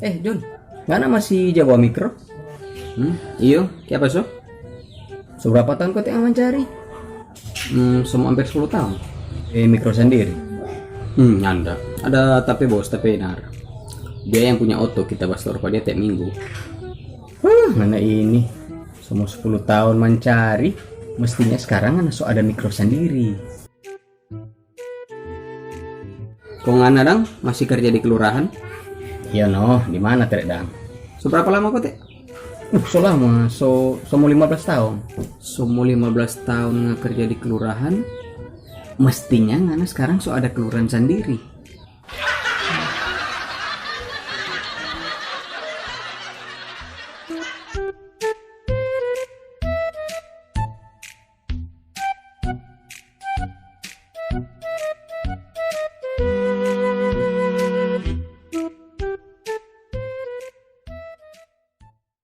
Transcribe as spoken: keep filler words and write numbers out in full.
Eh, John, ngana masih ja bawa mikro? Hmm, iyo, kiapa so? So berapa tahun kote mancari? Hmm, so mo amper sepuluh tahun. Eh, mikro sandiri? Hmm, nyanda. Ada ta pe bos, ta pe nar. Dia yang punya oto, kita ba stor pa dia tiap minggu. Huh, ngana ini. So mo sepuluh tahun mancari, mestinya sekarang ngana so ada mikro sandiri. Kong ngana dang masih kerja di kelurahan? Iya no, di mana tere dang? So berapa lama kote? Uh, so lama, so, so mo lima belas tahun. So mo lima belas tahun nga kerja di kelurahan, mestinya ngana sekarang so ada kelurahan sandiri.